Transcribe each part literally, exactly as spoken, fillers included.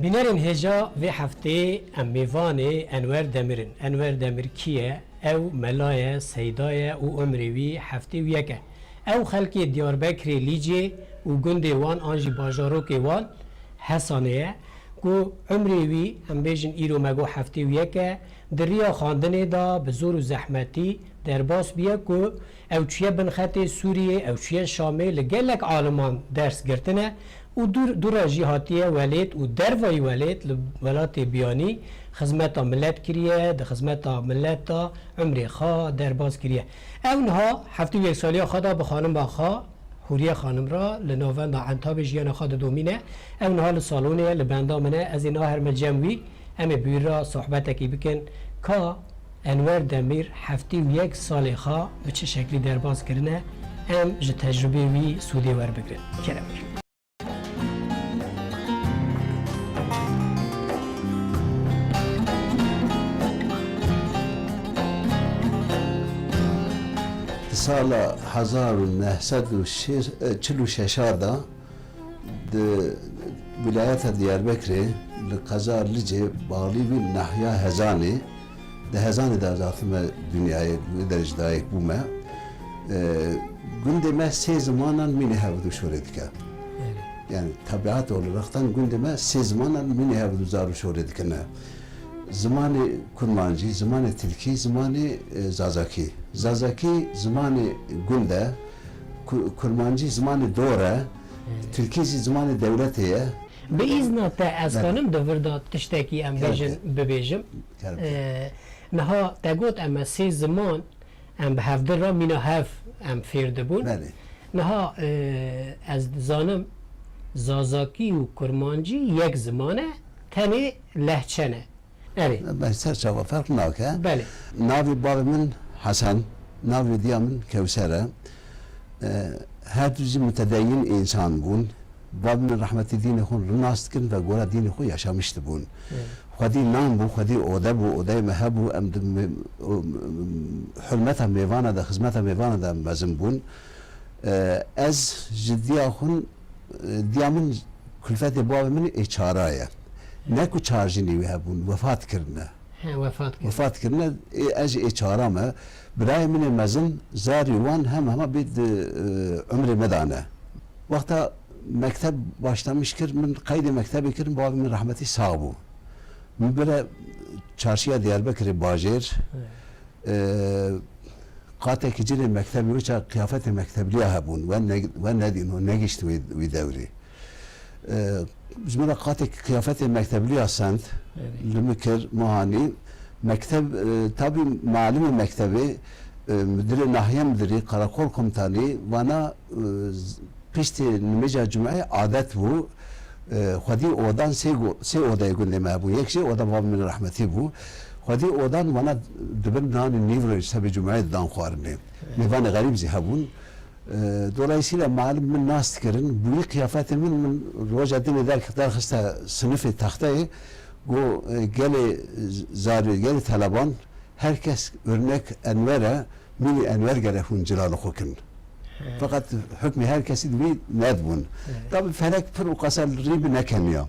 Bînerên hêja vê hefteyê em mêvanê Enwer Demir in. Enwer Demir kî ye? Ew mela ye, seyda ye û umrê wî heftê û yek e. Ew xelkê Diyarbekirê Lîcê û gundê wan an jî bajarokê wan Hesanê ye ku umrê wî, em bêjin, îro me got heftê û yek e, di riya xwendinê de bi zor û zehmetî derbas bûye ku ew çûye bin xetê Sûriyê, ew çûye Şamê, li gelek aliman ders girtine û dûr, dûra jî hatiye welêt û dervayî welêt li welatê biyanî xizmeta milet kiriye, di xizmeta milet de umrê xwe derbas kiriye. Ew niha heftê û yek saliya xwe de bi xanima xwe Hûriye xanim re li navenda Entabê jiyana xwe didomîne. Ew niha li salonê ye, li benda min e. Ez ê niha herime cem wî, em ê bi wî re sohbetekî bikin. Ka Enwer Demîr heftê û yek salê xwe bi çi şeklî derbas kirine, em ji tecrubê wî sûdê werbigrin. Kerem. Di sala hezar û neh sed û çil û şeş de di wîlayeta Diyarbekirê li qeza Licê, balî wî nahya Hezanê, di Hezanê de ez hatime dinyayê, wê derê ji dayik bûme. E, gundê me sê zimanan mînê hevdu şorê dike. Yani tabiat olaraktan gundê me sê zimanan mînê hevdu zar û şorê dikine. Zimanê kurmancî, zimanê tirkî, zimanê, e, zazakî. Zazakî zimanê gund e, ku-, kurmancî zimanê dor e, tirkî jî zimanê dewletê ye. Bi îzna te, ez Belê. Xanim, di vir de tiştekî em Kerem bêjin, ke. Bibêjim. Kerem ke. E, niha te got em e sê ziman, em bi hevdin re mîna hev em fêr dibûn. Belê. Niha, e, ez dizanim zazakî û kurmancî yek ziman e, tenê lehçe ne. Erê. Be ser çava ferq nake. Belê. Navê bavê min Hesen, navê diya min Kewser e. E, her du jî mutedeyyin însan bûn. Bavê min rehmetî dînê xwe rinas dikin ve gora dînê xwe yaşamiş dibûn. Evet. Xwedî nan bû, xwedî ode bû, odeyê me hebû, em di me-, o, hurmeta mêvana de, xizmeta mêvana de mezin bûn. E, ez ji diya xwe, e, diya min kulfetê bavê min ê çara ye. Ne ku çar jinê wî hebûn, wefat kirine. He, wefat kirine. Wefat kirine, ê, ez jî ê çara me. Birayê min ê mezin, zarî wan hem hema bê di, e, umrê me de ne. Wexta mekteb başlamiş kir, min qeydê mektebê kirin, bavê min rehmetî sax bû. Min bire çarşiya Diyarbekirê bajêr, Evet. E, qatekî cinê mektebê wî ça qiyafetê mektebliya hebûn. We ne-, we nedîn, we negişt wî, wî dewrî. E, ji min re qatekî qiyafetê mektebliya send, Evet. Li min kir, min hanî. Mekteb, e, tabî malimê mektebê, e, mudirê nahiye mudirî, karakol komutanî, vana, e, z-, piştî nimêja cumeyê adet bû, e, xwedî odan sê go-, sê odeyê gundê me hebû. Yek jê oda bavê min rehmetî bû. Xwedî odan vana dibin nanê nîvro ji sebê cumeyê didan xwarinê. Mêvanê xerîb jî hebûn. E, dolayısıyla malim min nas dikirin. Bi wî qiyafetê min, min roja dinê derx-, derxiste sinifê texteyê. Got, e, gelê zarê, gelê teleban, her kes örnek Enwer e, mînî Enwer gere hûn cilal xwe kin. He. Feqet hukmê her kesî di wî nedibûn. He. Tabi felek pir û qasa rî bi nekeniya.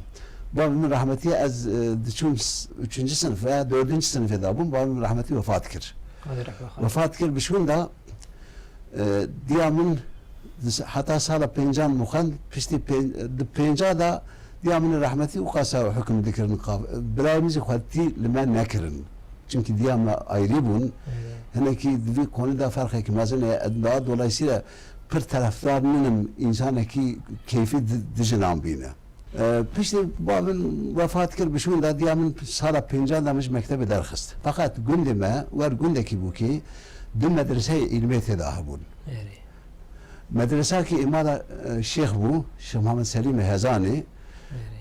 Bavê min rehmetî ye, ez, e, diçûm s-, üçüncü sınıfa, dördüncü sınıfê de bûm, bavê min rehmetî wefat kir. Xwedê rehme xwe. Wefat kir, bi şûn de, e, diya min di s-, heta sala pêncan mixwend, piştî pên-, di pênca de diya min rehmetî û qasa hukm dikirin, qa-, birayê min jî xwedî li me nekirin. Çimkî diya me ayrî bûn. Evet. Hinekî di vî konî de ferqekî mezin e. Daha dolayısıyla pir terefdar ninim însanekî keyfî di, di jinan bîne. E, piştî bavê min wefat kir, bi şûn de diya min sala pêncan de min ji mektebê derxist. Feqet gundê me wer gundekî bû kî du medreseyê îlmê tê de hebûn. Erê. Medresakî îmara, e, şêx bû, Şêx Mihemed Selîmê Hezanê. Erê.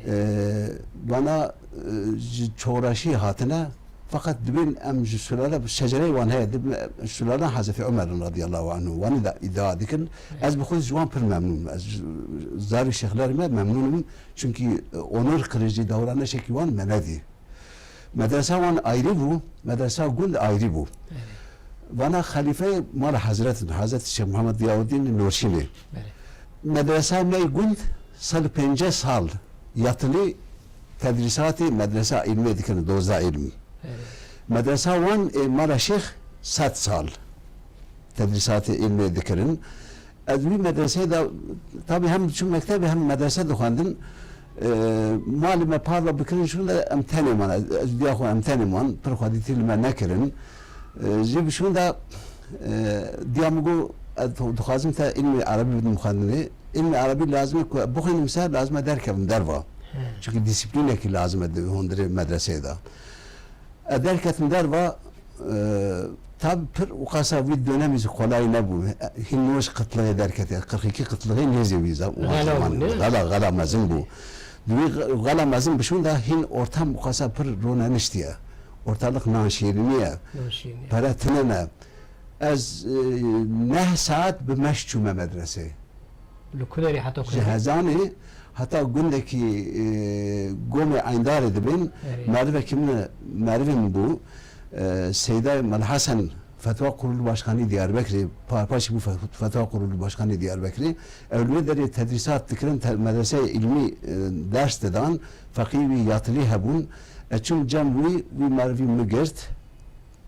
E, vana, e, ji Çoraşî hatine, feqet dibên em ji sulale, şecereyê wan heye, dibên sulala Hezretî Umer in radiyallahu anhu, wanî de îdia dikin. Erê. Ez bi xwe ji wan pir memnûn im. Ez ji zarî şêxlerê me memnûn im. Çimkî, e, onur kirî jî dewraneşekî wan me nedî. Medresa wan ayrî bû, medresa gund ayrî bû. Belê. Vana xelîfeyê mala Hezret in, Hezret Şêx Mihemed Diyauddîn Nurşînê. Belê. Medresa me yê gund sed û pêncî sal yatilî tedrîsatê medresa îlmê dikirin, dozda îlm. Evet. Medresa wan ê Mala Şêx sed sal tedrîsatê îlmê dikirin. Ez wî medreseyê de, tabî hem diçûm mektebê hem medrese dixwendin. E, malê me parva bikirin şûn de em tenê man. Ez, ez diya xwe em tenê man. Pir xwedîtî li me nekirin. E, jê bi şûn de, e, diya min got, ez dixwazim te îlmê erebî bidim xwendinê. Îlmê erebî lazim e ku bixwînim ser, lazim e derkevim derva. He. Çunkî dîsîplînekî lazim e di hundirê medreseyê de. Ez derketim derva, e, tab pir û qasa vî dönemî jî qolay nebû. Hîn nû ji qitliğê derketiye. Qirxîkî qitliğê nêzê wî za-, wan Xela bû, zemanî ne? Xela, xela mezin bû. Di wî xe-, xela mezin bişûn de hîn ortam û qasa pir roneniştiye. Ortalık nan şêrînî ye. Nan şêrînî ye. Pere tune ne. Ez, e, neh saet bi meş çûme medresê. Li ku derê heta ku Ji derê? Hezanê heta gundekî, e, Gomê Eyndarê dibên, Erê. Merivekî min, merivê min bû. E, Seydayê Mel Hesen, Fetwa Kurulu Başkanî Diyarbekirê, pa-, paşî bû fe-, Fetwa Kurulu Başkanî Diyarbekirê. Ew li wê derê tedrîsat dikirin, te-, medreseyê îlmî, e, ders didan, feqî wî yatilî hebûn. Ez çûm cem wî, wî merivî min girt.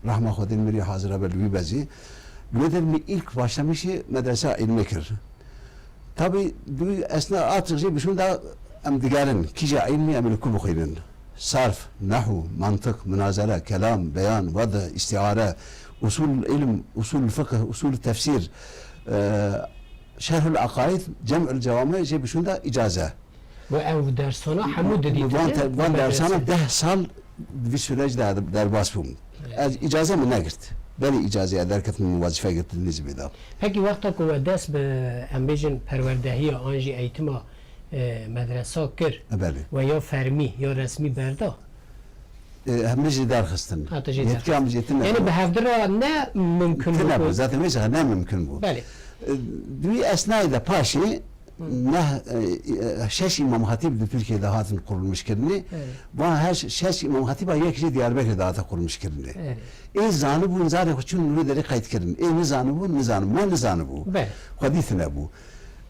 Rahma Xwedê mirî hazira be li wî bezî. Li wê der min ilk başlamişê medresa ilmê kir. Tabî di wî esna atik jê bişûn da em digerin, kîja ilmî em li ku bixwînin. Sarf, nehw, mantiq, munazere, kelam, beyan, wedih, îstîare, usul ilm, usul fiqh, usul tefsîr, e, şerhul aqaid, cem'ul cewami jê bişûn da îcaze. Ve ev dersana hemû didîtin, Van e? te-, van Medrese. Dersana deh sal di vî süreç de derbas bûm. Evet. Ez îcaze min negirt. Berî îcazeya derketim min wazife girt di nêzî bê de. Pekî wexta ku we dest bi, em bêjin, perwerdehiya an jî eğitima, e, medresa kir, E, belê. We ya fermî ya resmî berda? E, hemî jî derxistin. Ha, tu jî Yetkiya derxistin. Min jî tine Yani bû. Bi hevdira ne mümkün Tine bû. Bû. Zaten mesela ne mümkün bû. Belê. E, di wî esnayê de paşê Hı. Neh, e, e, şeş Îmam Hatîb di Tirkiyê de hatin qurulmuşkirinê. Evet. Van her şeş Îmam Hatîba yek jî Diyarbekirê de hate qurulmuşkirinê. Evet. Ê zanibûn zarê xwe çûn li wê derê qeyd kirin. Ê nizanibûn, nizanibûn. Me nizanibû. Belê. Xwedî tine bû.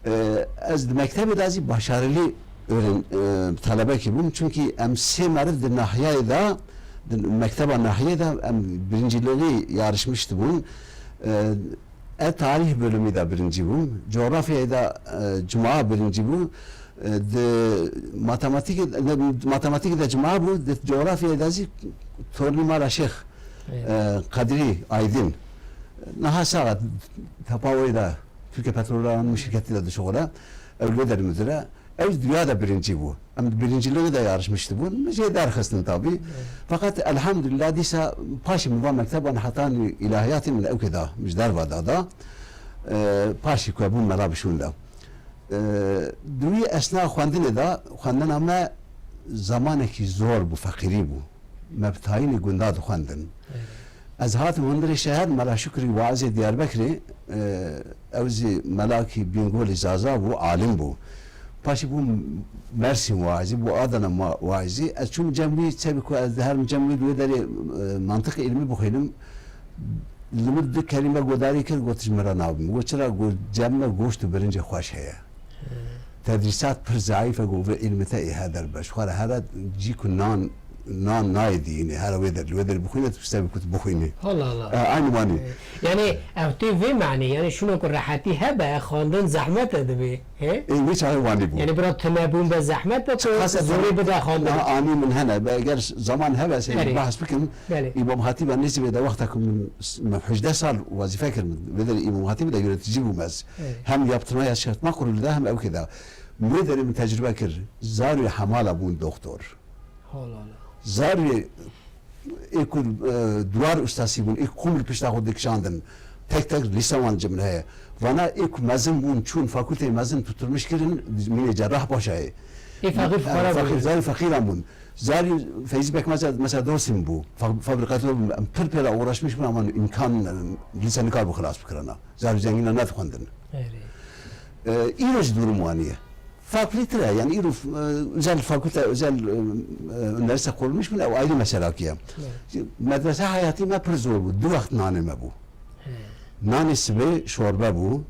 E, ez di mektebê de zî başarili öğren-, e, talebekî bûm. Çunkî em sê meriv di nahiyayê de, di mekteba nahiyê de em birinciliği yarışmış dibûn. E, Ez tarih bölümü de birinci bûm. Coğrafyayê de, e, Cuma birinci bû. E, di matematîkê, di matematîkê de Cuma bû, di coğrafyayê de zî tornî Mala Şêx, Evet. e, Kadrî Aydin. Niha saxa tepa wê de Türkiye Petrol'un şirketi de dişuxule. Ew li der müdüre. Ew di dünya de birinci bû. Em di birinciliği de yarışmış dibûn. Min jê derxistin tabî. Evet. Fakat elhamdülillah dîsa paşê min va mekteban hetanî ilahiyatê min ewkê da, min ji derva da da. Ee, paşî ku bûn mela bişûn de. Ee, di wî esna xwendinê de, xwendina me zamanekî zor bû, feqîrî bû. Me bi tayînê gunda dixwendin. Evet. Ez hatim hundirê şeher, Mela Şukrî waizê Diyarbekirê, e, ew zî melakî Bîngolî Zaza bû, alim bû. Paşê bû Mersîn waizî, bû Adana ma-, waizî. Ez çûm cem wî, çebî ku ez diherim cem wî, di wê derê, e, mantiq îlmî bixwînim. Li min du kelîme godarî kir, got, ji min re nabim. Got, çira? Got, cem me goşt û birincê xweş heye. Tedrîsat pir zeîf e, got, vê îlmê te ê her der be. Ji xwe re here cî ku nan, nan nayê diyînê, here wê der, li wê der bixwîne, tu stevî ku tu bixwînî. Allah Allah. E, aynî wanî. E, yani ev tê vê manê, yani şûna ku rehetî hebe, xwendin zehmet e divê. He? Ê, wê çaxê wanî bû. Yani bira tinebûn be zehmet be, tu Çiqas e zorê bide xwendin. Na anî min hene, be, eger zaman hebe, se Erê. Bahs bikim, Belê. Îmam Hatîba Nîsibê de wexta ku min, min hejdeh sal wezîfe kir, min vê derê Îmam Hatîbê de yönetici bûm ez. Evet. Hem yaptırma yaşatma kurulu da hem ewkê de. Wê derê min tecrübe kir. Zarê hemala bûn doktor. Allah Allah. Zarê ê ku, e, duwar ustasî bûn, ê ku qûm li pişta xwe dikişandin. Tek tek lîste wan cem heye. Vana ê ku mezin bûn, çûn fakülteyê mezin tutulmuş kirin, mînê cerrah başayê. Ê feqîr fuqara bûn. Zarê feqîran bûn. Zarî Feyzî Bekmez mesela Dersim bû. Fa-, fabrikatör bû. Em pir pêra uğraşmiş bûn ama îmkan, e, lîse nikar bû xilas bikirana. Zarî zengîna nedixwendin. Erê. E, îro jî durum wanî ye. Farklı tire, yani îro, e, özel fakülte, özel, e, e, üniversite kurulmuş bûn, ew ayrı meselakî ye. Evet. Medrese hayatî me pir zor bû. Du wext nanê me bû. He. Nanê sibê şorbe bû,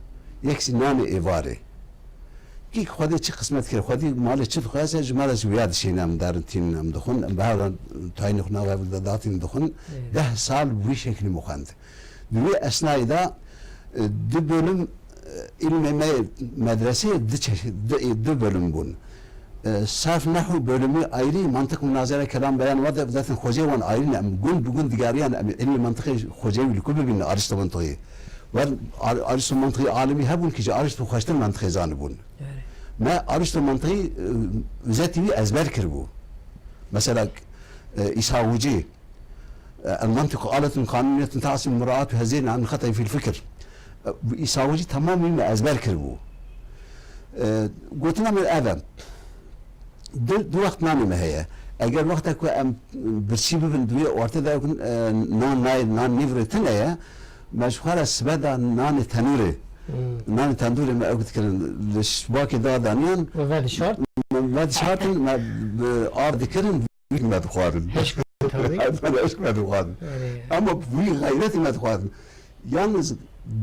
yek jî nanê êvarê. Kî Xwedê çi qismet kir, Xwedê malê çi dixwaze, ji me re ji wîya dişîne, em derin tînin, em dixwin, em bi her re tayînê xwe nava hev de datîn dixwin. Deh sal bi wî şeklî min xwend. Di wî esnayê de, e, du bölüm, e, ilmê me medreseyê du çeşit, du, du bölüm bûn. E, sarf nehw bölümü ayrı, mantık münazere kelam beyan wa de zaten xwecê wan ayrı ne. Em gun bi gun digeriyan, em ilmê mantıqê xwecê wî li ku bibînin Aristo mantıqî. Wer Ar-, Aristo mantıqî alimî hebûn ki ji Aristo xweştir mantıqê zanibûn. Me Aristo mantıqî, e, özetî wî ezber kiribû. Mesela, e, Îsa Hûcî, e, "El mantıku aletun kanuniyetun tasil muraatu hezîn an xetayî fil fikir." E, Îsa Hûcî tamamî me ezber kiribû. E, gotina min ev e. Du, du wext nanê me heye. Eger wexta ku em birçî bibin di wê ortê de, e, nan nayê, nan nîvre tune ye, me ji xwe re sibe da nanê tenûrê. Nanê tendûrê me ew dikirin. Li şibakê dadaniyan. Me vedişart. Me vedişartin, me bi av dikirin, wî me dixwarin. Hişk tabii. Hişk me dixwarin. Ama wî xeyretî me dixwarin. Yalnız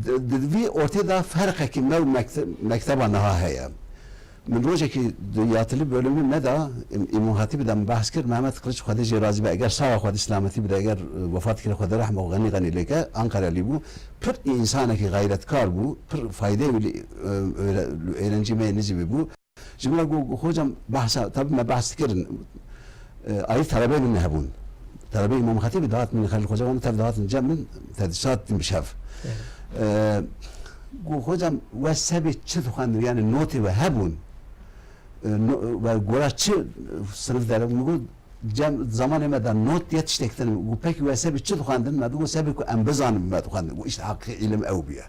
di, di vî ortê de ferqekî me û mekte-, mekteba niha heye. Min rojekî di yatilî bölümü me de, Îm-, Îmam Hatîbî de min behs kir, Mehmet Kılıç Xwedê jê razî be, eger sawa Xwedê silametî bide, eger, e, wefat kire Xwedê rehm û xenî xenî lêke, Anqarelî bû. Pir însanekî xeyretkar bû, pir faydê wî li, e, öğre-, öğrenci me nizî wî bû. Ji min re got, "Hocam, behsa, tabi me behs dikirin." E, ayrı talebe min hebûn. Talebe Îmam Xetîbî dihatin min Xelîl Xoca wan tev dihatin cem min tedrisat din bi şev. E, got, "Hocam, we sebê çi dixwendin? Yani notê we hebûn? E, no-, we gora çi sinif derebûn?" Min got, "Cem, zamanê me de not diye tiştek din." Got, "Peki we sebê çi dixwendin?" Me digot, "Sebê ku em bizanin me dixwendin." Got, "İşte hakkı ilim ew bûye."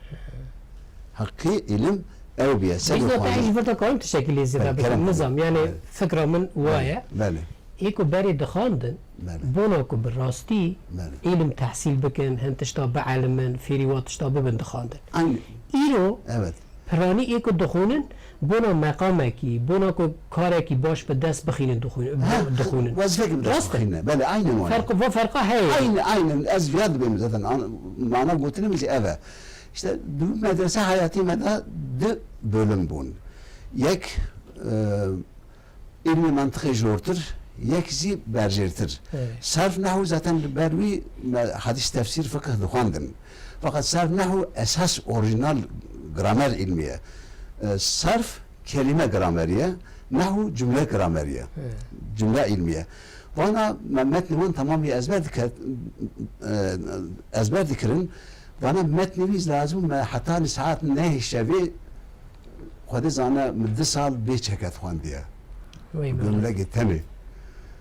Hakkı ilim ew bûye. Sebê Bîzna te xwendin. Ji vir de karim tiştekî lê zêde Belê, bikim. Kerem Nizam, bûye. Yani Belê. Fikra min waye. Belê. Ê ku berê dixwandin, Belê. Bona ku bi rastî Belê. Îlim tehsîl bikin, hin tişta bielimin, fêrî wa tişta bibin dixwandin. Aynı. Îro Evet. Piranî ê ku dixwînin, bona meqamekî, bona ku karekî baş bi dest bixînin dixwînin, Ha, dixwînin. Wezifekî bi dest Rast e. Bixîne. Belê, aynen wayne. Ferq, va ferqa heye. Aynen, aynen. Ez viya dibêm zaten. An-, mana gotinê min jî ev e. İşte, du medrese hayatî me de du bölüm bûn. Yek, e, ilmê mantiqê jortir, yek zî berjêrtir. Evet. Sarf nehw zaten li ber wî me hadîs tefsîr fikih dixwendin. Fakat sarf nehw esas orijinal gramer ilmî ye. E, sarf kelîme gramerî ye, nehw cumle gramerî ye. Evet. Cumle ilmî ye. Vana me metnê wan tamamî ezber dike-, e, ezber dikirin. Vana metnê wî lazim me heta li saet nehê şevê Xwedê zane min du sal bê çeket xwendiye. Wey be. Gomlegê tenê.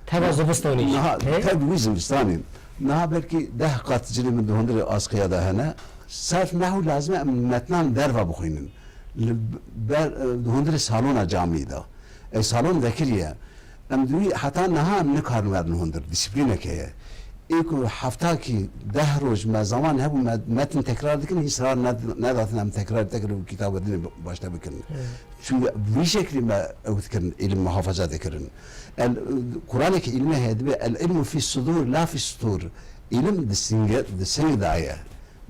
Teva zivistanê jî. Niha, He? Tev wî zivistanê. Niha belkî deh qat cilê min di hundirê asqiya de hene. Serf nehu lazim e em metnan derva bixwînin. Li ber, di hundirê salona camî de. Ey salon vekirî ye. Em di wî heta niha em nikarin werin hundir. Disiplînek heye. Ê ku heftakî deh roj me zaman hebû me metin tekrar dikin, hîn sirar ned-, nedatin em tekrar tekrar û kitaba dinê başte bikin. Evet. Çünkü vî şeklî me ew dikirin, îlim muhafaza dikirin. El, Kur'aneke îlmê heye dibe, "El ilmu fî sudur, la fî sutur." Îlim di singe, di sing de ye.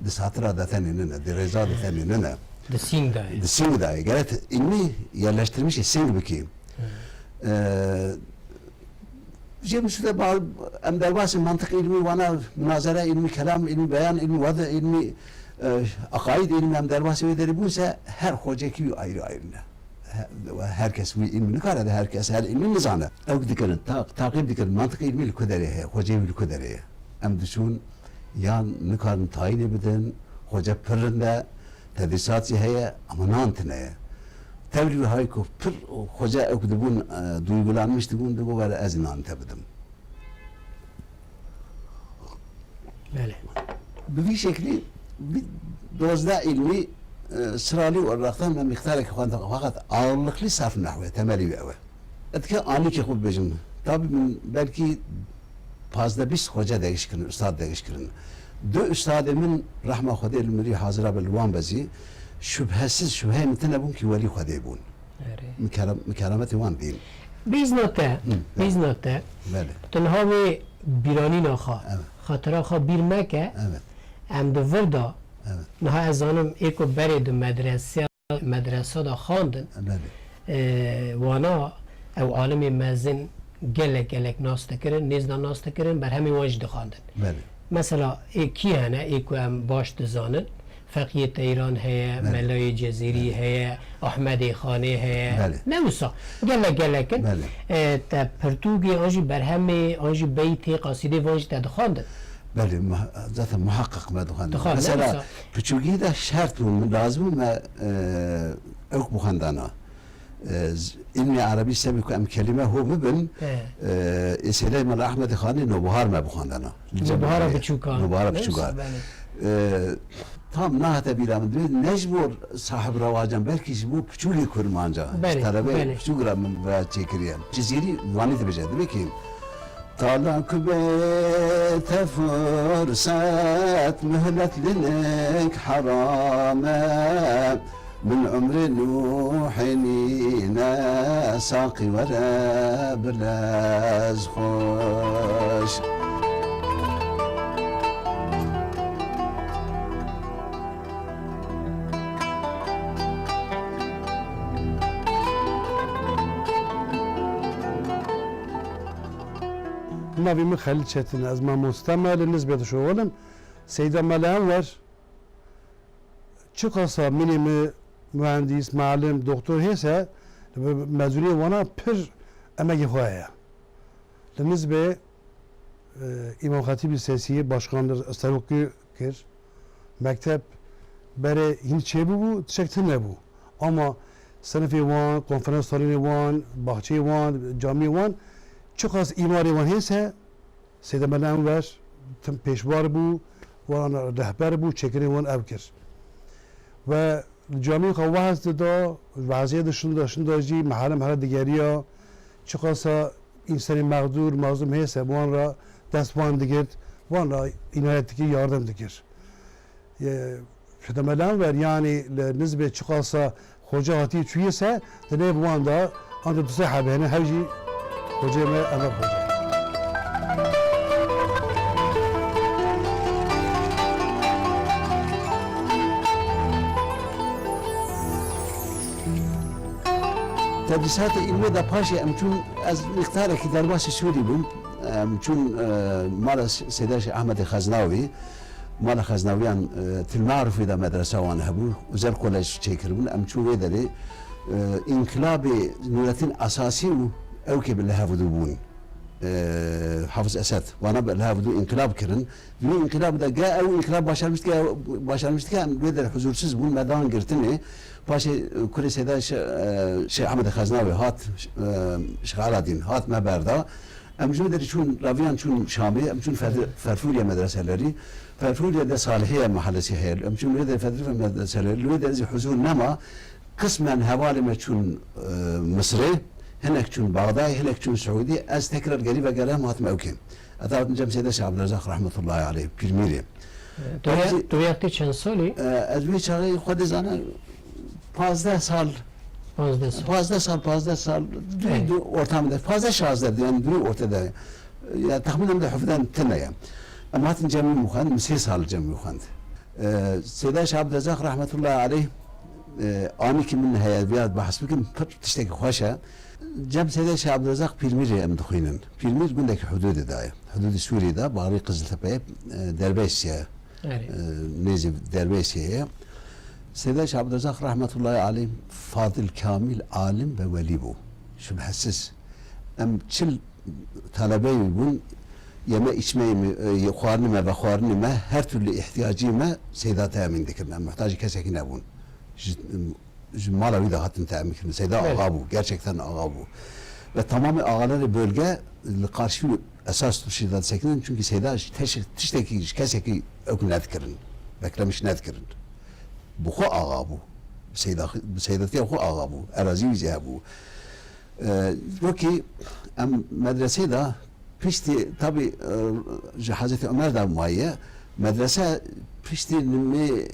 Di satira de tenê nine, di rêza de tenê nine. Di sing de ye. Di sing de ye. Gerek îlmî yerleştirmişê sing bikî. Evet. Ee, Jê min şûde ba-, em derbasî mantiq îlmî, wana munazere îlmî, kelam îlmî, beyan îlmî, wade îlmî, e, aqaîd îlmî em derbasî wê derê bûn se her xocekî wî ayrı ayrı ne. He-, herkes wî îlmî nikare de herkes her îlmî nizane. Ew dikirin, ta-, taqîb dikirin, mantiq îlmî li ku derê heye, xoceyê wî li ku derê ye. Em diçûn yan nikarin tayînê bidin, xoce pir rind e, tedrîsat jî heye, ama nan tune ye. Tevlî wî hay ku pir xoce ew dibûn, e, duygulanmiş dibûn, digo, "Were ez nan te bidim." Belê. Bi vî şeklî vî dozdeh îlmî, e, siralî û rextan me mîxtareke xwendin, fakat ağırlıklı sarf nehwe, temelî wî ew e. Ez dike anîkê xwe bibêjim. Tabî min belkî pazdeh bîst xoce degiş kirin, ustad degiş kirin. Du ustadê min rehma Xwedê li mirî hazira be li wan bezî, şübhesiz şübheyê min tine bûn ki welî Xwedê bûn. Erê. Min kerem-, min kerametê wan dîn. Bîzna te, Hı, bîzna te. Belê. Tu niha wê bîranîna xwe, Evet. xatira xwe bîr meke. Evet. Em di vir de, Evet. niha ez zanim ê ku berê di medrese medresa de xwendin. Belê. E, wana ew alimê mezin gelek gelek nas dikirin, nêzdan nas dikirin, berhemê wan jî dixwendin. Belê. Mesela ê kî hene, ê ku em baş dizanin, Feqiyê Teyran heye, Belê. Melayê Cezîrî Belê. Heye, Ahmedê Xanê heye, Belê. Ne wisa, gelek gelek in. Belê. E, te pirtûkê an jî berhemê, an jî beytê, qasîdê van jî te dixwendin. Belê, muha-, zaten muhaqqeq me dixwendin. Dixwendin, Mesela, wisa. Piçûkî de şert bû, min lazim bû me, e, ewk bixwendana. E, z-, îlmê erebî sebî ku em kelîme ho bibin, He. e, ê Seydayê Mela Ehmedê Xanê Nobihar me bixwendana. Li cem Nobihara me ye. Piçûkan. Nobihara Ne Piçûkan. Belê. E, tam nehate bîra min, divê ne ji bo sahib rewacan, belkî ji bo piçûkê kurmanca. Belê, Ji talebeyê belê. Piçûk re min vira çêkiriye. Cizîrî Wanî dibêje, dibê ki, Tala ku bê te furset, muhlet linik heram e. Min umrê Nûhê nîne, saqî were bi lez xweş. Navê min Xelîl Çetin e, ez mamoste me, li Nizbê dişoxolim. Seyda Mela Enwer, çiqasa mînê min muhendîs, muallim, doktor hêse, li mezûniyê wana pir emegê xwe heye. Li Nizbê, e, Îmam Xetîb Lisesiyê başkandir, serokî kir. Mekteb berê hîn çêbûbû, tiştek tune bû. Ama sinifê wan, konferans salonê wan, baxçeyê wan, camiyê wan, çiqas îmarê wan hêse, Seyda Mela Enwer tim pêşbar bû, wan rehber bû, çêkirinê wan ew kir. Ve li camiyê xwe wehz dida, wehziyê de şinda, şinda jî mehele mehele digeriya, çiqasa însanê mexdûr, mazlûm hêse, wan re dest wan digirt, wan re înayet dikir, yardım dikir. Ye, Seyda Mela Enwer, yanî li Nizbê çiqasa xoca hatî çûyê se, di nêv wan de, anca du sê hebê hene, hew jî xocê me, Enver Xoca. Tedrîsatê îlmê de paşê em çûn, ez mîqdarekî derbasî Sûrî bûm. Em çûn, e, mala Seyda Şêx Ehmedê Xeznawî, mala Xeznawiyan, e, Til Marufê de medresa wan hebû, Özel Kolej çêkiribûn. Em çûn wê derê, e, Înkilabê Nûretîn Esasî û ewkê bi li hev dû bûn. E, Hafiz Esed, wana bi li hev dû înkilab kirin. Di wî înkilab de ge ew înkilab başarmiş dike, başarmiş dike, em wê derê huzûrsuz bûn, me dan girtinê. Paşê, e, kurê Seyda Şê-, e, Şêx Ehmedê Xeznawî hat, e, Şêx Aladîn hat me berda. Em ji wê derê çûn, raviyan çûn Şamê, em çûn Fer-, Ferfûriye medreselerî. Ferfûriye de Salihiye mahallesî heye. Em çûn wê derê Ferfûriye medreselerî. Li wê derê zî huzûr nema. Qismen hevalê me çûn, e, Misirê, hinek çûn Baxdayê, hinek çûn Siûdî. Ez tekrar gerî vegeriyam, hatim ewkê. Ez hatim cem Seyda Şêx Ebdurezaq rahmetullahi aleyh, Pîrmîrê. Tu Em ya-, jî tu wextê çend salî? E, ez wê çaxê xwe dizane pazdeh sal, Pazdeh sal. Pazdeh sal, pazdeh sal, du, Eh. du ortamda, pazdeh şazdeh, yani du ortada. Ya, texmînen de hevden tine ya. Em hatin cemî min xwend, min sê sal cemî xwend. E, Seyda Şêx Ebdurezaq rahmetullahi aleyh, e, anî ki min heye viya bahs bikim, pir tiştekî xweş e. Cem Seyda Şêx Ebdurezaq Pîrmîrê em dixwînin. Pîrmîr gundekî hudûdê de ye. Hudûdê Sûriyê de, Barê Qiziltepe ye, e, Derbêsê ye. Erê. E, nêzî Derbêsê ye. Seyda Şêx Ebdurezaq rahmetullahi aleyh fadil, kamîl, alim ve welî bû. Şübhesiz. Em çil talebeyê wî bûn, yeme içmeyê me, e, xwarinê me, vexwarinê me, her türlü ihtiyacê me Seyda temin dikirin. Em muhtacê kesekî nebûn. Ji, ji mala wî de hatin temin kirin. Seyda Evet. axa bû, gerçekten axa bû. Ve tamamê axalarê bölge li karşî wî esas tiştî de disekinin. Çünkü Seyda ji teş-, tiştekî, ji kesekî ewk nedikirin. Beklemiş nedikirin. Bi xwe axa bû. Bi Seyda-, bi Seydatiya xwe axa bû. Erazî wî zî hebû. E, wekî em medresê de piştî, tabî, e, ji Hezretî Omer de maye, medrese piştî nimê,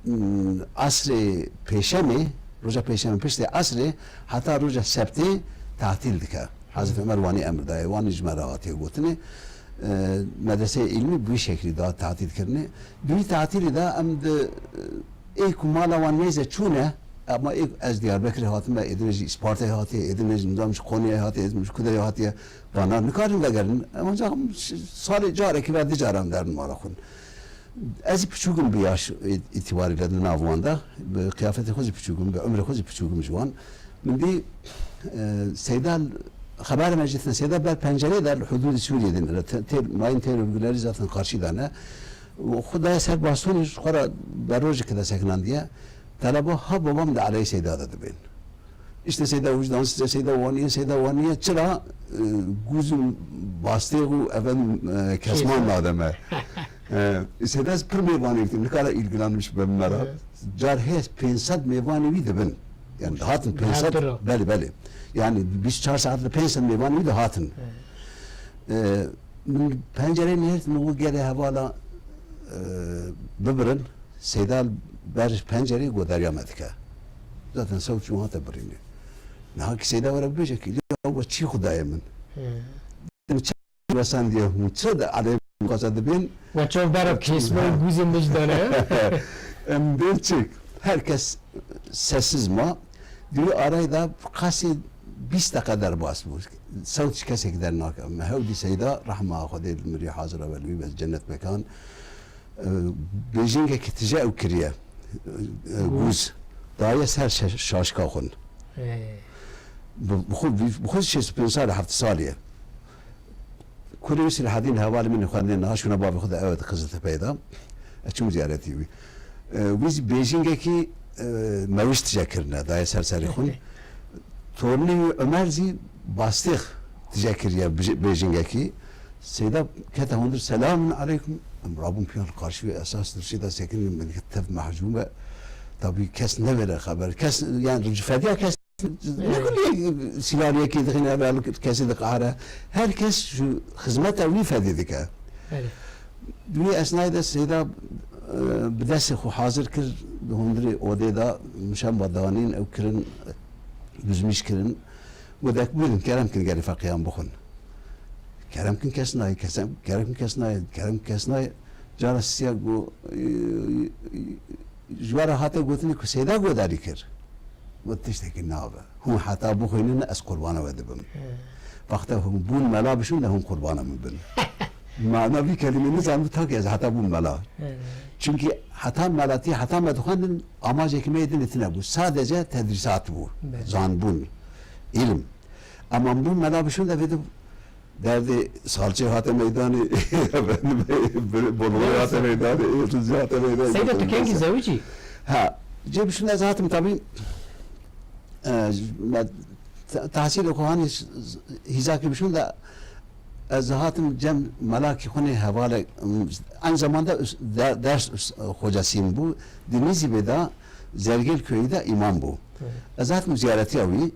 m, esrê pêşemê, roja pêşemê piştî esrê heta roja sebtê tatîl dike. Hezretî Omer wanî emir daye, wanî ji me re hatiye gotinê. E, medreseyê îlmî bi wî şeklî da tatîl kirinê. Di wî tatîlê de em di, e, ê ku mala wan nêze çûne, Ama ê ez Diyarbekirê hatime, êdinê jî Îspartayê hatiye, êdinê jî nizam ji Konyayê hatiye, êdinê ji Kudeyê hatiye. Vana nikarin vegerin. Em ancak salê carekî ve du caran derin mala xwe. Ez jî piçûk im bi yaş îtibarî ve di nav wan de. Bi qiyafetê xwe jî piçûk im, bi umrê xwe jî piçûk im ji wan. Min dî, e, Seyda, xeberê me jî tine, Seyda ber pencerê de li hudûdê Sûriyê din, tê, tê, mayîn tê örgüleri zaten karşî de ne. Û xwe daye ser bastonê, ji xwe re berojekê de sekinandiye. Teleba ha babam de aleyê Seyda de dibên. İşte Seyda Wijdan, işte Seyda Waniye, Seyda Waniye. Çira, e, gûz û bastêx û efendim, e, kesman Kêsan. Nademe. E, Seyda ez pir mêvanê wî, nikare ilgilenmiş be me re. Evet. Car hê pênc sed mêvanê wî dibin. Yani dihatin Her pênc sed, bira. Belê, belê. Yani bîst çar saet de pênc sed mêvanê wî dihatin. Evet. E, min pencereyê nihêrt, min got gelê hevala, e, bibirin. Seyda ber pencereyê godariya me dike. Zaten sewt çû hate birînê. Niha ki Seyda were bibêje ki, ya we çî xwe daye min? He. Min çi wesendiye hûn? Çi de alê min xwesa dibên? We çav bera kesma û gûzên min ji dane. Em bên çik? Her kes sessiz ma. Di wî arayê de qasê bîst deqe derbas bû. Sewt ji kesekî dernake. Me hew dî Seyda, rehma Xwedê li mirî hazira we li wî be cennet mekan. E, bêjingekî tije ew kiriye. E, gûz. Daye ser şe-, şaşka xwin. Ee. Bi, bi xwe, bi xwe şêst û pênc salî, heft salî ye. Kurê wî Silahedîn hevalê min ê xwendê niha şûna bavê xwe de ew di Qiziltepeyê de. Ez çûm ziyaretî wî. E, wî zî bêjingekî, e, mewij tije kirine, daye ser serê xwin. Tornê wî Ömer zî bastêx tije kiriye bêj-, bêjingekî. Seyda kete hundir, "Selamun aleykum." Em rabûn piyan li qarşî wê, esas dirşê de sekinî, min tev mehcûm be. Tabî kes nevêre xeber. Kes, yani, fediya kes ne kulî sîlariyekê dixîne eve, kesê diqehre. Her kes ji xizmeta wî fedî dike. Belê. Di wî esnayê de Seyda, e, bi destê xwe hazir kir, di hundirê odê de mişemba danîn, ew kirin, bizmîş kirin. Got, "Dek bûrin, kerem kin gelê feqiyan bixwin." Kerem kin kes nayê, kesem-, kerem kin kes nayê, kerem kin kes nayê. Cara sisiya got, e, e, ji we re hate gotinê ku Seyda godarî kir. Got, "Tiştekî nabe. Hûn heta bixwînin, ez qurbana we dibim." He. Wexta hûn bûn mela bişûn de hûn qurbana min bin. Mana vî kelîmê nizanim, ta ki ez heta bûm mela. He. Çimkî heta melatî, heta me dixwendin, amacekî me yê dinê tune bû. Sadece tedrîsat bû. Belê. Zanbûn, îlim. Ama bûn mela bişûn de vê de derdê salçê hate meydanê, bolxê hate meydanê, rizî hate meydanê. Seyda, tu kengî zewicî? Ha, cê bişûn ez hatim tabî, e, me te-, tehsîlê xwe hanî hîzakî bişûn de ez hatim cem melakî xwe nê hevalek, aynı zamanda üs-, de-, ders üs-, hocasıyım bû. Di Nizîbê de Zergêl köyü de îmam bû. Hı. Ez hatim ziyaretiya wî.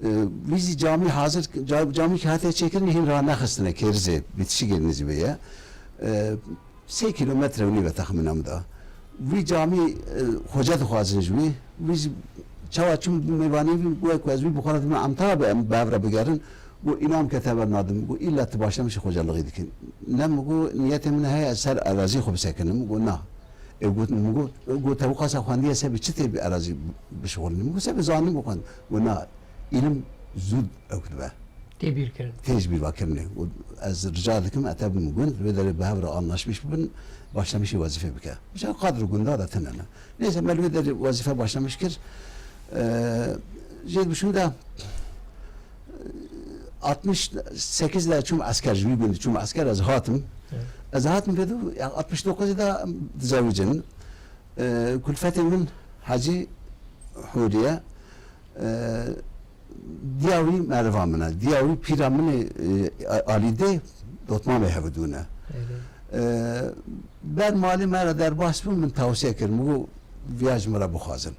E, wî zî camî hazir, ca-, camî ki hatiye çêkirin, hîn ranexistine, kêrizê, bitişîkê Nizîbê ye. E, sê kîlometre û nîv e texmîna min da. Wî camî, e, xoce dixwazin ji wî. Wî zî çawa çûm mêvanê wî, got ku ez wî bi xwe re dibim, em ta bi, em bi hev re bigerin. Got, "Înan ke te bernadim." Got, "Îlla tu başlamişî xocalixî dikin." Ne min got, "Niyetê min heye, ez ser erazî xwe bisekinim." Got, "Na." E, got, min got, got, "Te wixasa xwendiye, se bi çi tê bi erazî bişixulînî?" Min got, "Se bi zanîn bixwend." Got, "Na, îlim zû ew dibe." Tê bîrkirin. Tê ji bîr vekirinê. Û ez rica dikim, e, te bibin gund, li wê derê bi hev re anlaşmiş bibin, başlamişî wezîfê bike. Mesela qadr û gunda de tune ne. Neyse, me li wê derê wezîfe başlamiş kir. E, jê dibişûn de, e, altmış sekiz de çûm esker, ji wî gundî çûm esker, ez hatim. Evet. Ez hatim vê de, ya, altmış dokuz de dizewicin. E, kulfetê min Hecî Hûriye. E, diya wî meriva min e. Diya wî pîra min ê, e, Alîdê, dotmamê hevidû ne. Evet. E, ber malê me re derbas bûn, min tawsiye kir. Min got, "Viya ji min re bixwazin."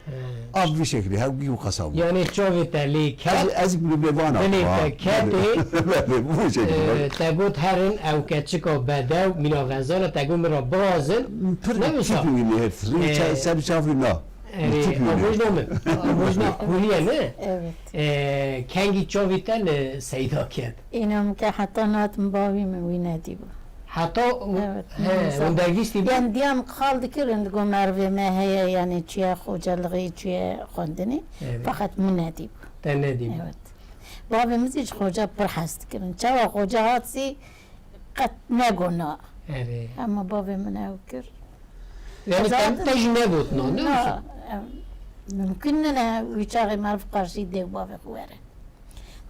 He. Av vî şeklî, hev wî qesa bû. Yani çavê te lê ket, ez, ez bi vana, binê te ketê, belê, bu şekilde. E, te got herin ew keçika bedew, mîna vezana, te got min re birazin. Pir ne wisa? Tîpî wî nêrt, rî, e, ça-, ser çavî na. Erê, tîpî wî nêrt. Avojna min. Avojna kûriye ne? Evet. E, kengî çavê te li Seyda ket? Înan ke heta nadim bavî min wî nedîbû. Heta û, Evet, he, nizam. Hûn dergîstî bûn? Yani diyam qal dikirin, digo mervê me heye, yani çiye xocalixî, çiye xwendinê. Evet. Fakat min nedîbû. Te nedîbû. Evet. Bavê min zî ji xoca pir hez dikirin. Çawa xoca hat zî qet negona. Erê. Ama bavê min ew kir. Yani Ez te, zaten te jî negotina, ne Na, wisa? em, mümkün nine wî çaxê meriv qarşî dê û bavê xwe were.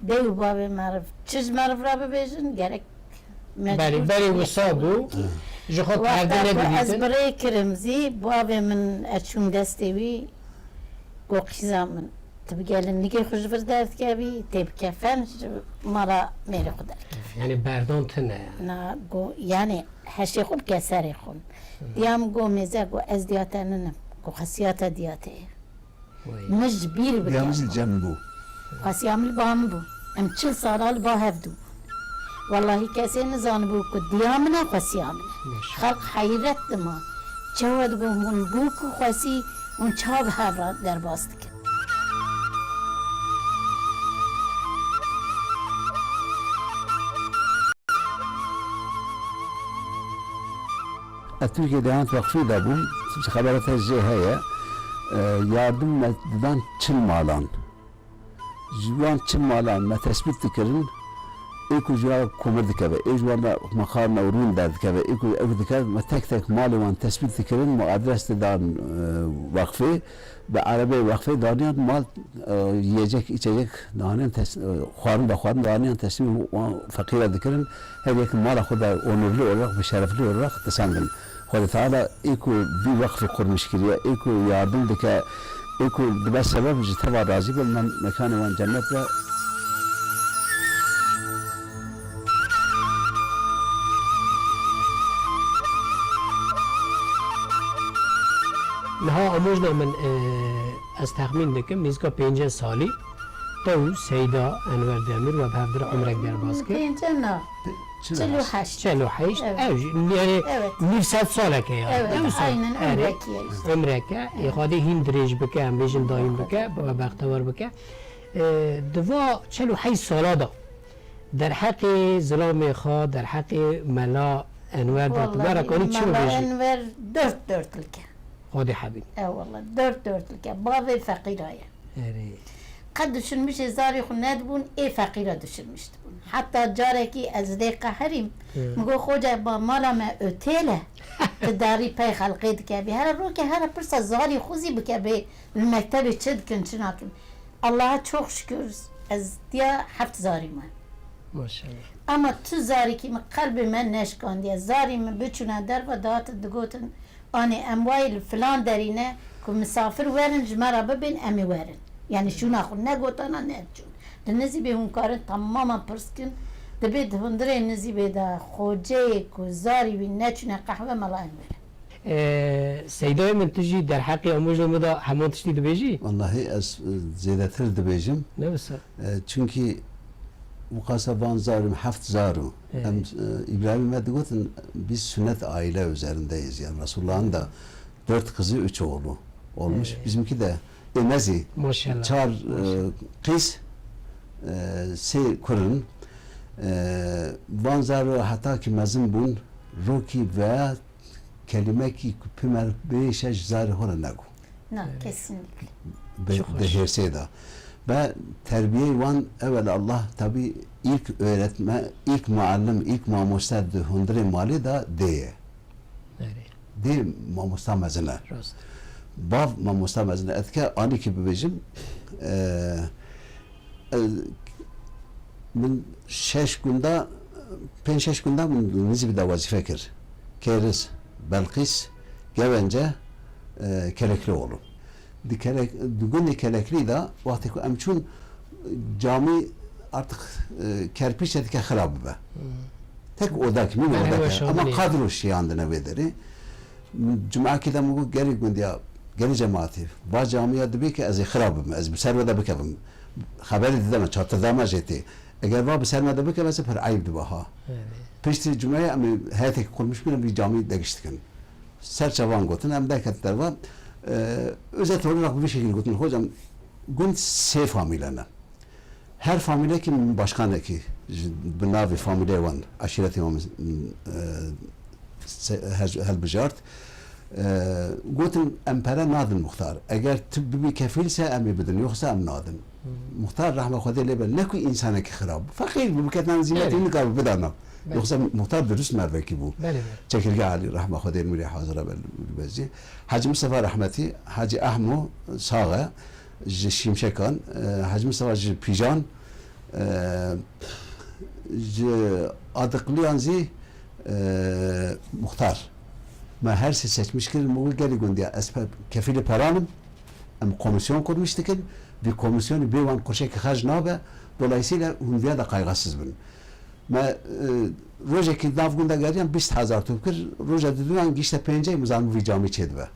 Dê û bavê meriv çi ji meriv re bibêjin, gerek Berê, mecbûr berê wisa bû, ji xwe Wexta perde ku ez nedidîtin. birê kirim zî, bavê min ez çûm destê wî, got, qîza min, tu bi gelinlikê xwe ji vir derdikevî, tê bi kefen ji mala mêrê xwe derkevî. Yani berdan tune yani. Na, got, yani heşê xwe bike serê xwe. Diya min got, mêze, got, ez diya te ninim. Got, xesiya te diya te ye. Wê. Min ji bîr bike. Diya min jî li cem bû. Xwesiya min li ba min bû. Em çil sala li ba hev dû. Wellahî kesê nizanibû ku diya min e, xwesiya min e. Maşallah. Xelq heyret dima. Çawa digo hûn bûk û xwesî hûn çawa bi hev re derbas dikin? Ez Tirkiyê dehan wexfî de bûm, xebera te jê heye. E, yardim me didan çil malan. Ji wan çil malan me tesbît dikirin, ê ku ji wan komir dikeve, ê ji wan re mexarna û rûn derdikeve, ê ku ew dikeve, me tek tek malê wan tesbît dikirin, me adres didan, e, wexfê, bi erebeyê wexfê daniyan mal, e, yiyecek, içecek daniyan tes-, e, xwarin vexwarin daniyan teslîm wan feqîra dikirin. Her yek mala xwe de onurlu olarak ve şerefli olarak disandin. Xwedê Teala ê ku vî wexfê qurmiş kiriye, ê ku yardim dike, ê ku dibe sebeb ji teva razî be, me-, mekanê wan cennet be. Niha amojna min, e, ez texmîn dikim, nîzika pêncî salî te û Seyda Enwer Demir we bi hev dir umrek derbas kir. Pêncî na. Çil û heşt. Çil û heşt. Evet. Ew jî, yani Evet. nîv sed saleke yani. Evet, Ew sal. aynen, Erê. umrek ye işte. Umreke, ê Xwedê hîn dirêj bike, em bêjin dayîm bike, we bextewar bike. E, di va çil û heşt sala de derheqê zilamê xwe, derheqê Mela Enwer de tu Vallahi, mera kanî çi Mela bêjî? Enwer dört dörtlük e. Xwedê hebîn. E, vallahi, dört dörtlük e. Bavê feqîra ye. Erê. Qet düşünmüşê zarê xwe nedibûn, ê feqîra düşünmüş dibûn. Heta carekî ez lê qehirîm. Hı. Min got, "Xoca, ba mala me otel e. Tu darî pey xelqê dikevî. Here roke, here pirsa zarî xwe zî bike bê li mektebê çi dikin, çi nakin." Allaha çok şükür, ez diya heft zarî me. Maşallah. Ama tu zarîkî min qelbê me neşkandiye. Zarî min biçûne derve, dihatin digotin, "Anê em wayê li filan derî ne, ku misafir werin, ji me re bibên, em ê werin." Yani şûna xwe negotana, neçûn. Li Nizîbê hûn karin temaman pirs kin, dibê di hundirê Nizîbê de xoceyê ku zarî wî neçûne qehwe, mela em werin. Ee, Seydayê min, tu jî derheqê amuja min de heman tiştî dibêjî? Wallahî ez, e, zêdetir dibêjim. Ne wisa? E, çunkî wixasa van zarû, heft zarû. Evet. Em, e, Îbrahîmê me digotin, "Biz sünnet aile üzerindeyiz." Yani Resulullah'ın da dört kızı, üç oğlu olmuş. Evet. Bizimki de, e, me zî Maşallah. çar, e, Maşallah. qîz, e, sê kurin. E, van zarû heta ki mezin bûn, rokî veya kelimekî ku pê me bêşe ji zarê xwe re nego. Na, Evet. kesinlikle. Bi, Çok di hoş. hêrsê de. Ve terbiyeyê wan, evel Allah, tabi ilk öğretme, ilk muallim, ilk mamoste di hundirê malê de dê ye. Erê. Dê mamosta mezin e. Rast. Bav mamosta mezin e. Ez dike anîkî bibêjim, e, e, min şeş gunda, pênc şeş gunda min Nizîbî de wezîfe kir. Kêriz, Belqîs, Gevence, e, Keleklioğlu. Di Kelek-, di gundê Keleklî de wextê ku em çûn, camî artık, e, kerpiç e, dike xirab bibe. Hmm. Tek odak, mîn Yani odak e. weşandinê. Ama kadro şiyandine wê derê. Cumekî de min got, "Gelê gundiya, gelê cemaatî, va camiya dibê ke ez ê xira bim, ez bi ser ve de bikevim. Xeberê dide me, çatirda me jê tê. Eger va bi ser me de bikeve, ez ê pir eyb dibe ha." Evet. Piştî cumeyê em ê heyetekî qurmiş bînin, vî camî degiş dikin. Ser çavan gotin, em derket derva, e, özet olarak bi vî şekilî gotin, "Hocam, gund sê famîle ne." Her famîlekî min başkanekî ji bi navê famîleyê wan, eşîretê wan, e, se-, her-, helbijart. E, gotin, em pere nadin muxtar. Eger tu bibî kefîl se em ê bidin, yoxsa em nadin. Muxtar rehma Xwedê lê be, ne ku însanekî xirab, feqîr bû, biketan zîmetî Belê. nikar bidana. Belê. Yoxsa muxtar dirust mervekî bû. Belê, belê. Çekirge Elî rehma Xwedê nûrê hazira be li bezî. Hacî Mistefa rehmetî, Hacî Ehmo sax e, ji Şimşekan, e, Hacî Mistefa ji Pîjan, e, ji Adiqliyan zî, e, muxtar. Me her sê seçmiş kirin, min got gelî gundiya, ez pe-, kefîlê peran im, em komîsyon kurmiş dikin, vî komîsyonî bê wan kurşekî xerc nabe, dolayısıyla hûn viya de qayxesiz bin. Me, e, rojekî nav gunda geriyan bîst hezar top kir, roja diduyan gişte pêncey, min zanî vî camî çêdibe.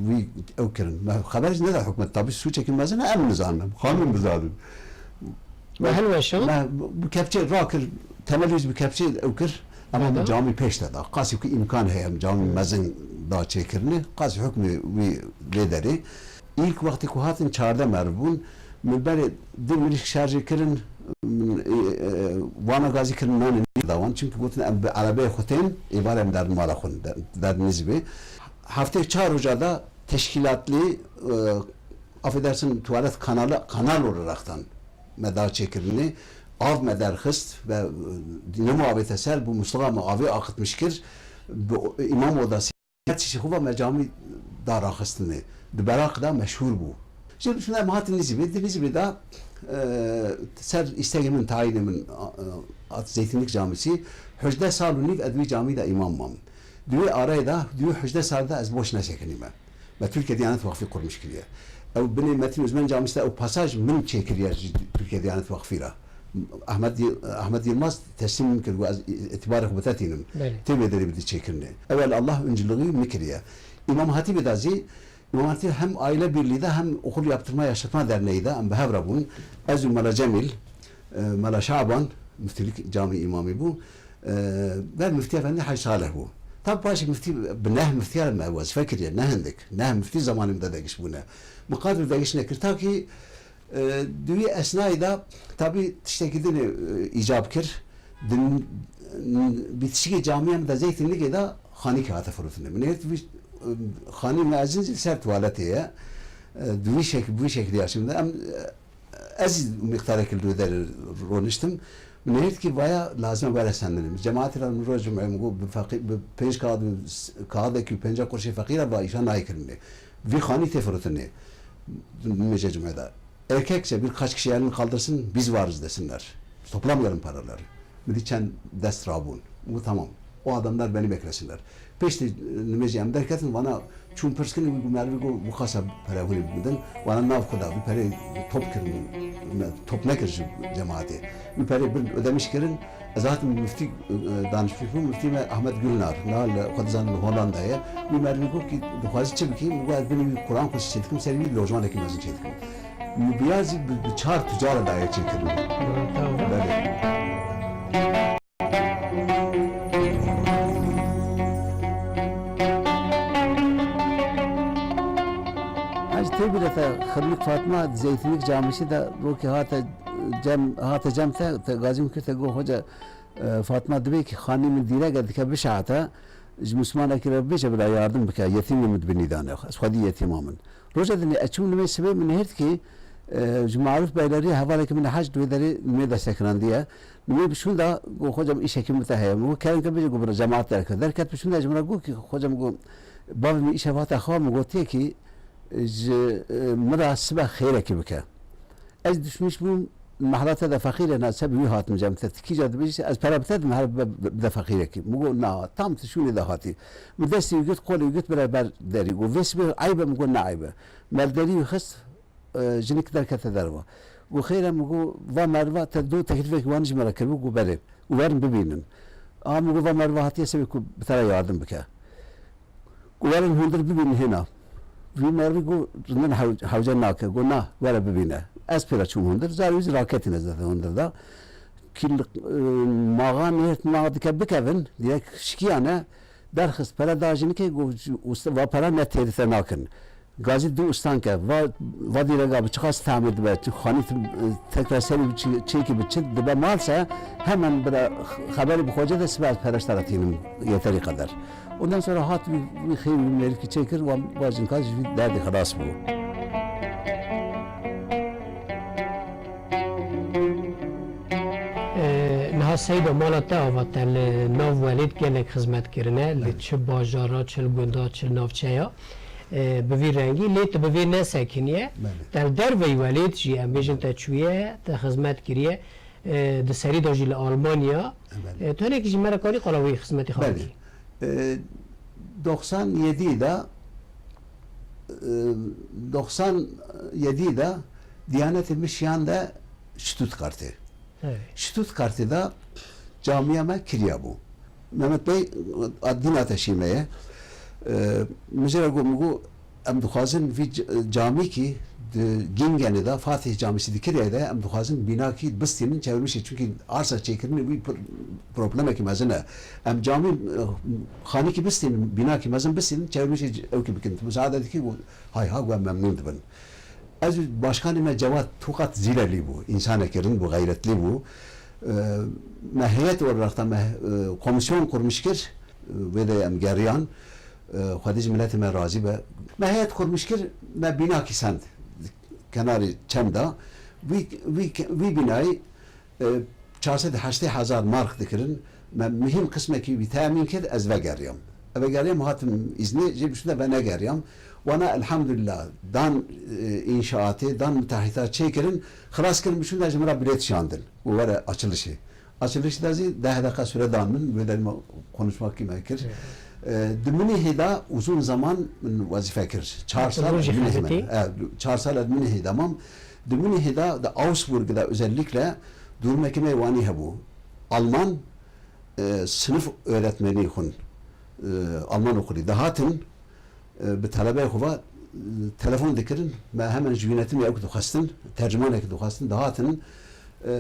Wî ew kirin. Me xeber jî neda hikûmet. Tabî sûçekî mezin e, em nizanin. Xanim bizanin. Me hilweşand. Me bi kepçê rakir, temelî jî bi kepçê ew kir. Ama Pardon? min camî pêş de da. Qasî ku îmkan heye, em camî mezin da çêkirinê. Qasî hukmê wî lê derê. Îlk wextê ku hatin çardeh merv bûn. Min berê du mirîşk şerjê kirin, min, e, e, wana gazî kirin, nanê nî da wan. Çimkî gotin em bi erebeyê xwe tên, êvarê em derdin mala xwe, de-, derdin Nizîbê. Heftê çar roja da teşkîlatlî, e, affedersin, tuvalet kanalı, kanal olaraktan me da çêkirinê. Av me derxist ve, e, nemo avête ser, bu musluğa me avê akıtmış kir. Bi o-, imam odası, her tiştî xwe me camî da raxistinê. Di Beraq da meşhûr bû. Ji şuna em hatin Nizîbê, di Nizîbê da, e, ser îstegê min, tayînê min, e, hat Zeytinlik Camisi, hejdeh sal û nîv ez di wî camî de îmam mam. Di wê arayê de, di wî hejdeh sal de ez boş nesekinîme. Me Türkiye Diyanet Vakfı kurmuş kiriye. Ew binê Metin Özmen Camisi de ew pasaj min çêkiriye ji Türkiye Diyanet Vakfı re. Ahmet Yil-, Ahmet Yilmaz teslîm min kir, got ez îtibarê xwe bi te tînim. Belê. Tê wê derê bidî çêkirinê. Ewel Allah öncülüğü min kiriye. İmam Hatîbê de zî, İmam Hatîb hem Aile Birliği de hem Okul Yaptırma Yaşatma Derneği de em bi hev re bûn. Ez û Mela Cemîl, e, Mela Şaban, Müftülük Camii imamî bû. E, ve Müftî Efendi Hacî Salih bû. Tab paşê Müftî, bi neh Müftî re me wezife kiriye, ne hindik. Neh Müftî zamanê min de degiş bûne. Min qat bi degiş nekir. Ta ki, e, di wî esnayê de tabî tiştekî din, e, îcab kir. Din, bi tiştekî camiya min de Zeytinlikê de xanîkê hate firotinê. Min êrt vî, e, xanî me ezin zî ser tuwaletê ye. E, di wî şek-, bi wî şekilî ya. Şimdi em, e, Ez jî miqdarek li wê derê roniştim. Min hêrtkî vaya lazim e were sendinê. Cemaetê re min roj cumê min got bi feqî-, bi pênc kağıt, kağıdekî û pênca kurşê feqîre va îşa nayê kirinê. Vî xanî tê firotinê. Nimêje cumê de. Erkekçe birkaç kişi elini kaldırsın, biz varız desinler. Toplamıyorum paraları. Min dî çend dest rabûn. Min got, tamam. O adamlar beni beklesinler. Piştî, e, nimêjê em derketin, vana çûn pirs kirin, wî got, merivî got, wixasa pere hûn ê bidin. Vana nav xwe da, wî perê top kirin, me, top nekir ji cemaetê. Wî perê bin ödemiş kirin. Ez hatim müftî, e, danişmiş bûm, müftî me Ahmet Gülnar. Niha li, xwe dizanin li Hollandayê. Wî merivî got ki, dixwazî çi bikî? Min got, ez binî wî Kur'an kursî çêdikim, serî wî lojmanek mezin çêdikim. Bi ya zî bi, bi çar tucara daye çêkirin. Belê. Ez tê bire te Xirlik Fatma Zeytinlik Camisi de rokê hate cem, hate cem te, te gazî min kir te got, hoca, e, Fatma dibê ki xanî min dîrek e dike bişehete, ji Mislimanekî re bêje bila yardim bike, yetîmê min dibinî dane. Ez xwedî yetîma min. Roja dinê ez çûm nimê sibê min hêrt ki, e, ji Maruf Beylerî hevalekî min hec di wê derê nimê destekirandiye. Nimê bi şûnda got, xocam îşekî min te heye. Min got, kerem ke bêje, got, bira cemaat derke. Derket bi şûnda ji min re got ki, xocam got, bavê min îşev hate xwe, min gotiye ki, ji, e, min re sibe xêrekî bike. Ez düşmüş bûm, mehla te de feqîr e, na se bi wî hatim cem te, tu kîja dibêjî, ez pere bi te dim, her bi, bi, bide feqîrekî. Min got, na, tam tu şûnê de hatî. Min destê wî girt, qolê wî girt, bire ber derî. Got, vê sibê eyb e? Min got, ne eyb e. Me li derî wî xist, e, jinik derkete derva. Got, xêr e? Min got, va meriva te do teklîfekî wan ji me re kiribû? Got, belê. Û werin bibînin. A min got, va meriva hatiye sebê ku bi te re yardim bike. Got, werin hundir bibînin hêna. Vî merivî got, rindin hew-, hewce nake. Got, na, were bibîne. Ez pê re çûm hundir. Zarê wî zî raketîne zaten hundir da. Kî li, e, maxa nêrt ma dike bikevin, direk şikiyane, derxist pere da jinikê, got, usta, va pere ne têrî te nakin. Gazî du stank e. Va, va dîrega bi çiqas tamir dibe, tu xanî tu, tekrar serî bi çi, çêkî bi çi dibe mal se, hemen bira xeberî bi xwece de sibe ez perestara tînim yeterî qeder. Ondan sonra hat wî, wî xêr wî mêrikî çêkir, wan, wa jinka ji vî derdê xelas bû. E, niha Seyda, mala te ava te li nav welêt gelek xizmet kirine, li Belê. çi bajara, çi li gunda, çi li navçeya. E, bi vî rengî, lê tu bi vê nesekiniye. Belê. Te li derveyî welêt jî, em bêjin te çûye, te xizmet kiriye. E, di serî de jî li Almanya. Belê. E, tu hinekî jî me re karî qala wî xizmetê xwe Belê. bikî. E, doksan yedi de, e, doksan yedi de Diyanetê min şiyande Stuttgartê. Evet. Stuttgartê de camiya me kiriya bû. Mehmet Bey, a, dîna te şî me ye. E, min jê re got, min got, em dixwazin vî c-, camîkî di Gingenê de, Fatih Camisi di kirê de, em dixwazin bînakî bistînin çevirmişê, çunkî arsa çêkirinê wî pir problemekî mezin e. Em camî, e, xanîkî bistînin, bînakî mezin bistînin, çevirmişê c-, ewkî bikin. Tu musaade dikî? Got, hay ha, got, em memnûn dibin. Ez û başkanê me Cewad Tokat Zîlelî bû, însanekî rind bû, xeyretlî bû. E, me heyet olarak da me, e, komisyon kurmuş kir, e, wê de em geriyan. E, Xwedê ji miletê me razî be. Me heyet kurmuş kir, me bînakî send kenarê çem da. Wî, wî, wî bînayî, e, çar sed û heştê hezar mark dikirin. Me muhîm qismekî wî temîn kir, ez vegeriyam. Ez vegeriyam, hatim îznê, jê biçûn de venegeriyam. Wana elhamdulillah, dan, e, înşaatê, dan müteahhita çêkirin, xilas kirin, biçûn de ji min re bilêt şandin û were açilişê. Açilişî de zî deh deqa süre dan min, wê derî me konuşmakî me kir. Evet. E, di Münihê de uzun zaman min wezîfe kir. Çar sal Rojê Münihê me. Xezitî. E, çar sal ez Münihê de mam. Di Münihê de, di Augsburg de özellikle durumekî me wanî hebû. Alman, e, sınıf öğretmeni xwin, e, Alman okulî. Dihatin, e, bi talebeyê xwe ve, e, telefon dikirin. Me hemen ji yönetimê ew dixwestin, tercümanekî dixwestin. Dihatin, e,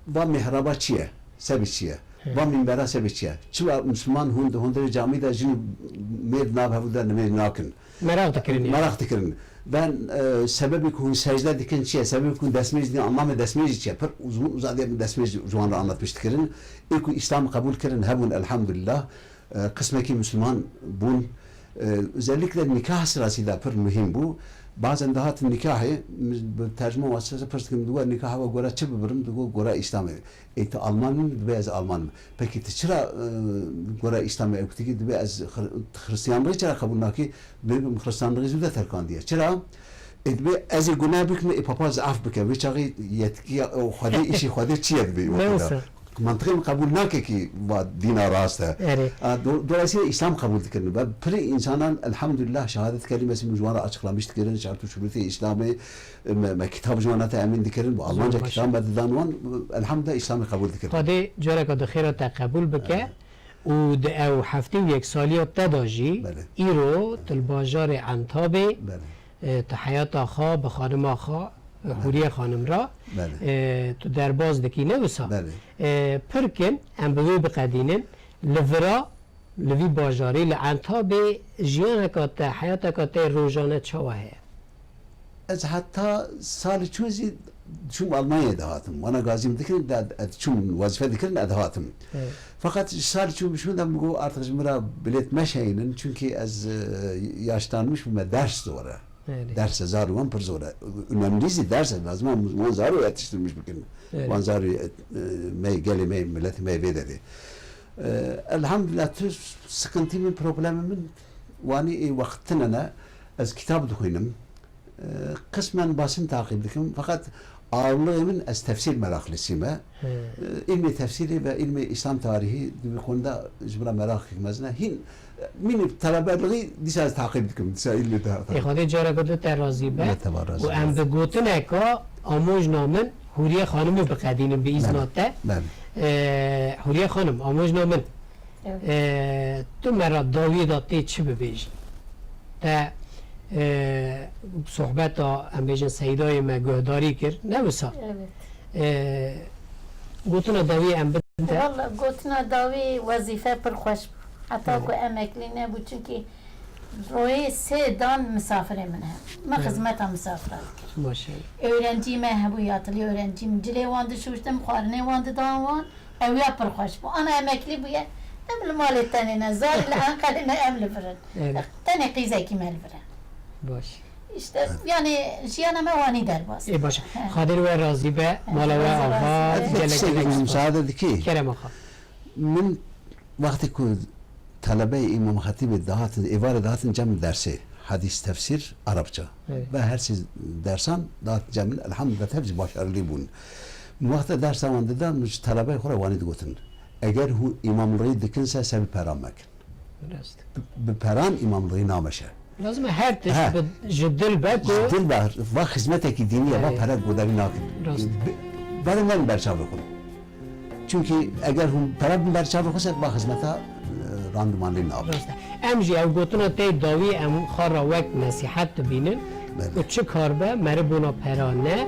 va mihraba çi ye? Sebî çi ye? He. Va minbera sebî çi ye? Çiwa Müslüman hûn di hundirê camî de jin û mêr nav hevû de nimêr nakin? Meraq dikirin yani. Meraq dikirin. Ben, e, sebebê ku hûn secde dikin çi ye? Sebebê ku hûn destmêj dikin, anlamê destmêjî çi ye? Pir uzun uzadıya min destmêj ji wan re anlatmiş dikirin. Ê ku Îslam qebûl kirin hebûn, elhamdulillah. E, qismekî Müslüman bûn. E, özellikle nikah sırasında pir muhîm bû. Bazen dihatin nikahê, min bi tercüman vasitesi pirs dikim, digot, "Nikah we gora çi bibirim?" Digot, "Gora Îslamê." Ê, tu Alman î? Dibe ez Alman im. Pekî tu çira, e, gora Îslamê ew kutikî? Dibe ez xir-, Xristiyanlığî çira qebûl nakî? Dibe Xristiyanlığî zû de terkandiye. Çira? Ê, dibe ez ê guneh bikim, ê papa ez af bike. Vê çaxê yetkiya, e, Xwedê, îşê Xwedê çi ye dibe Ne wekî da? wisa? Mantiqê min qebûl nake kî va dîna rast e. Erê. A, do-, dolayısıyla Îslam qebûl dikirin. Ve pirê insanan elhamdülillah şehadet kelimesi min ji wan re açıklamış dikirin, şert û şurutê Îslamê, e, me, me kitab ji wan re temîn dikirin, bi Almanca Başka. kitab me didan wan, elhamdülillah Îslamê qebûl dikirin. Xwedê careka di xêra te qebûl bike. Erê. Û di ew heftê û yek saliya te de jî Belê. îro tu li bajarê Entabê, Belê. e, tu heyata xwe bi xanima xwe, e, Belê. Hûriye xanim re, Belê. e, tu derbas dikî, ne wisa? Belê. E, pir kin, em bi wê biqedînin, li vira, li vî bajarê, li Entabê jiyaneka te, heyateka te rojane çawa heye? Ez heta salê çûn zî çûm Almanyayê dihatim. Wana gazî min dikirin, de, ez çûm wezîfe dikirin, ez dihatim. Evet. Fakat ji salê çûn biçûn de min got, artık ji min re bilêt meşeynin, çünkü ez, e, yaşlanmış bûme, ders zor e. Evet. Ders e, zarê wan pir zor e. Önemli zî ders e, lazim e wan zarê yetiştirmiş bikin. Evet. Wan zarê, e, me, gelê me, miletê me vê derê. E, elhamdülillah, tu sıkıntı min, problemi min, wanî ê wext tine ne, ez kitab dixwînim. E, qismen basin taqîb dikim, fakat ağırlığı min ez tefsîr meraklısî me. He. E, ilmê tefsîrê ve ilmê İslam tarihî di vî konuda ji min re meraqek mezin e. Hîn, e, mînî telebelixî dîsa ez taqîb dikim, dîsa ilmê daha. Ê Xwedê careke din te razî be. Ne te va razî Û be. em bi gotineka amojna min Hûriye Xanimê biqedînin bi îzna Belê. te. Belê. E, Hûriye Xanim, amojna min. Evet. E, tu me re dawiyê de tê çi bibêjî? Te, e, sohbeta, em bêjin, Seydayê me guhdarî kir, ne wisa? Evet. E, gotina dawiyê em bidin te. Valla gotina dawî wezîfe pir xweş bû. Heta Evet. ku emeklî nebû, çunkî Royê sê dan misafirê min hebû. Min xizmeta misafira dikir. Maşallah. Öğrencî me hebû, yatılı öğrencî min. Cilê wan dişûştim, xwarinê wan didan wan. Ew ya pir xweş bû. Ana emeklî bûye. Em li malê tenê ne, zarî li Enqerê ne, em li vir in. Evet. Tenê qîzekî me li vir e. Baş. İşte, yani, jiyana me wanî derbas. Ê baş. He. Xadir we razî be, mala we ava, gelek gelek spas. Hadi tiştekî min müsaade dikî. Kerem axa. Min wextê ku telebeyê Îmam Xetîbê dihatin, êvarê dihatin cem dersê, hadîs, tefsîr, Arabça. Evet. Ve her sê dersan dihatin cem, elhamdülillah, hepsî başarılı bûn. Min wextê dersa wan dida, min ji telebeyê xwe re wanî digotin, eger hûn îmamlığî dikin se, se bi peran mekin. Rast. Bi, bi peran îmamlığî nameşe. Lazim e her tişt He. bi, ji dil be ku Ji dil be, va xizmetekî dînî ye, va Evet. pere guhdarî nakin. Rast. Bi, berin nerin ber çavê xwe. Çunkî eger hûn pere bin ber çavê xwe, se va xizmeta, e, randimanlî nabe. Rast e. Em jî ew gotina tey dawî em xwe re wek nesîhet dibînin. Belê. Û çi kar be, meri bona pera ne,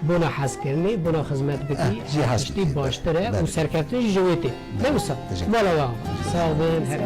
bona hezkirinê, bona xizmet bikî, Eh, jî her hez tiştî bikî. baştir e Belê. û serkeftin jî ji wê tê. Belê. Ne wisa? Teşekkür. Mala we ava. Sağ bin, her